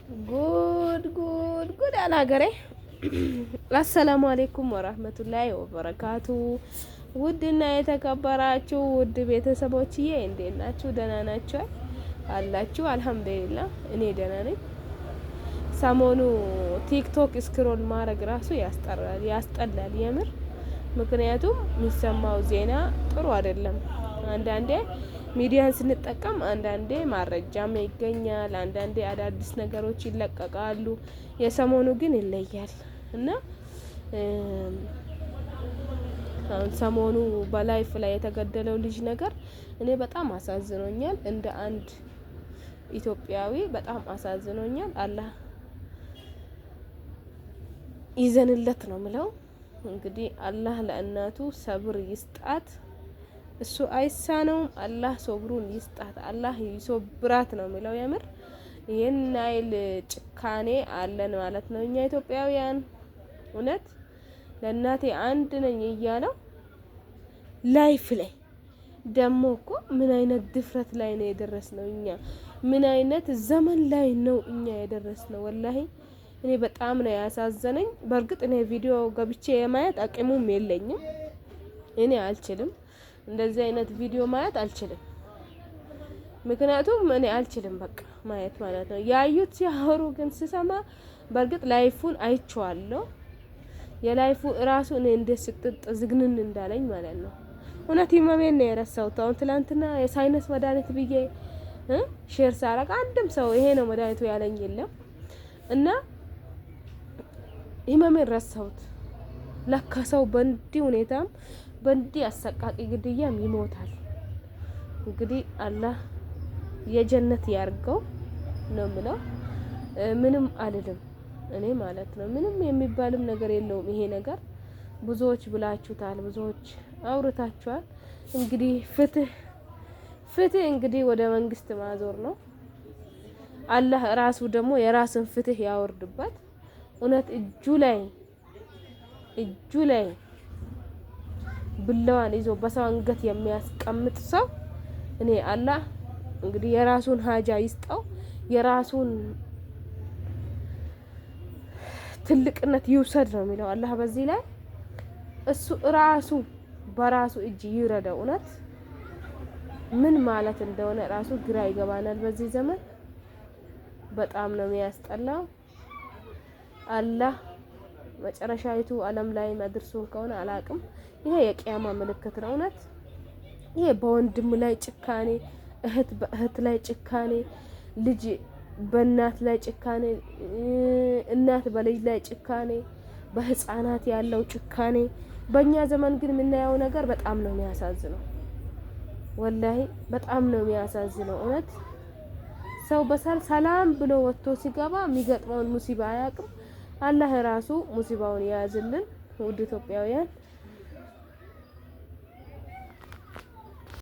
ጉድ ጉድ ጉድ አለ ሀገሬ። አሰላሙ አሌይኩም ወራህመቱላሂ ወበረካቱ። ውድና የተከበራችሁ ውድ ቤተሰቦችዬ እንዴት ናችሁ? ደህና ናችሁ አላችሁ? አልሐምዱሊላህ እኔ ደህና ነኝ። ሰሞኑ ቲክቶክ scroll ማድረግ ራሱ ያስጠላል ያስጠላል የምር። ምክንያቱም የሚሰማው ዜና ጥሩ አይደለም። አንዳንዴ ሚዲያን ስንጠቀም አንዳንዴ ማረጃም ይገኛል፣ አንዳንዴ አዳዲስ ነገሮች ይለቀቃሉ። የሰሞኑ ግን ይለያል እና አሁን ሰሞኑ በላይፍ ላይ የተገደለው ልጅ ነገር እኔ በጣም አሳዝኖኛል። እንደ አንድ ኢትዮጵያዊ በጣም አሳዝኖኛል። አላህ ይዘንለት ነው ምለው። እንግዲህ አላህ ለእናቱ ሰብር ይስጣት። እሱ አይሳነውም። አላህ ሶብሩን ይስጣት፣ አላህ ይሶብራት ነው የሚለው። የምር ይህን አይል ጭካኔ አለን ማለት ነው እኛ ኢትዮጵያውያን። እውነት ለእናቴ አንድ ነኝ እያለው ላይፍ ላይ ደግሞ እኮ ምን አይነት ድፍረት ላይ ነው የደረስነው እኛ? ምን አይነት ዘመን ላይ ነው እኛ የደረስነው? ወላሂ እኔ በጣም ነው ያሳዘነኝ። በእርግጥ እኔ ቪዲዮ ገብቼ የማየት አቅሙም የለኝም፣ እኔ አልችልም። እንደዚህ አይነት ቪዲዮ ማየት አልችልም። ምክንያቱም እኔ አልችልም በቃ ማየት ማለት ነው። ያዩት ሲያወሩ ግን ስሰማ በእርግጥ live ኡን አይቼዋለሁ። የ live ኡ እራሱ እኔ እንደ ስቅጥጥ ዝግንን እንዳለኝ ማለት ነው። እውነት ህመሜን ነው የረሳሁት። አሁን ትላንትና የ sinus መድኃኒት ብዬ share ሳረግ አንድም ሰው ይሄ ነው መድኃኒቱ ያለኝ የለም እና ህመሜን ረሳሁት። ለካ ሰው በእንዲህ ሁኔታም በእንዲህ አሰቃቂ ግድያም ይሞታል። እንግዲህ አላህ የጀነት ያርገው ነው የምለው። ምንም አልልም እኔ ማለት ነው። ምንም የሚባልም ነገር የለውም ይሄ ነገር። ብዙዎች ብላችሁታል፣ ብዙዎች አውርታችኋል። እንግዲህ ፍትህ ፍትህ እንግዲህ ወደ መንግስት ማዞር ነው። አላህ ራሱ ደግሞ የራስን ፍትህ ያወርድበት። እውነት እጁ ላይ እጁ ላይ ብላዋን ይዞ በሰው አንገት የሚያስቀምጥ ሰው እኔ አላህ እንግዲህ የራሱን ሀጃ ይስጠው፣ የራሱን ትልቅነት ይውሰድ ነው የሚለው አላህ። በዚህ ላይ እሱ ራሱ በራሱ እጅ ይረዳው። እውነት ምን ማለት እንደሆነ ራሱ ግራ ይገባናል። በዚህ ዘመን በጣም ነው የሚያስጠላው። አላህ መጨረሻይቱ ዓለም ላይ መድርሱን ከሆነ አላቅም። ይሄ የቅያማ ምልክት ነው። እውነት ይሄ በወንድም ላይ ጭካኔ፣ እህት በእህት ላይ ጭካኔ፣ ልጅ በእናት ላይ ጭካኔ፣ እናት በልጅ ላይ ጭካኔ፣ በህፃናት ያለው ጭካኔ። በእኛ ዘመን ግን የምናየው ነገር በጣም ነው የሚያሳዝነው። ወላሂ በጣም ነው የሚያሳዝነው። እውነት ሰው በሳል ሰላም ብሎ ወጥቶ ሲገባ የሚገጥመውን ሙሲባ አያውቅም። አላህ ራሱ ሙሲባውን የያዝልን። ውድ ኢትዮጵያውያን